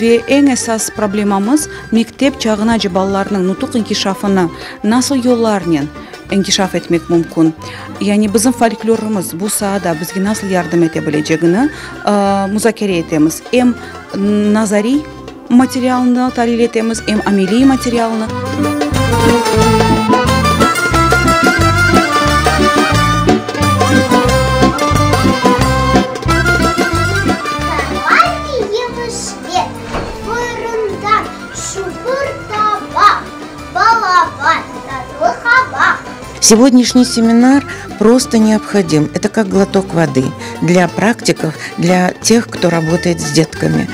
Ve eñ esas problemamız, mektep çağınace balalarnıñ nutuq inkişafını nasıl yollarnen inkişaf etmek mümkün, yani bizim folklorımız bu saada bizge nasıl yardım ete bilecegini muzakere etemiz. Em nazariy materialnı talil etemiz, em ameliy materialnı. Сегодняшний семинар просто необходим. Это как глоток воды для практиков, для тех, кто работает с детками.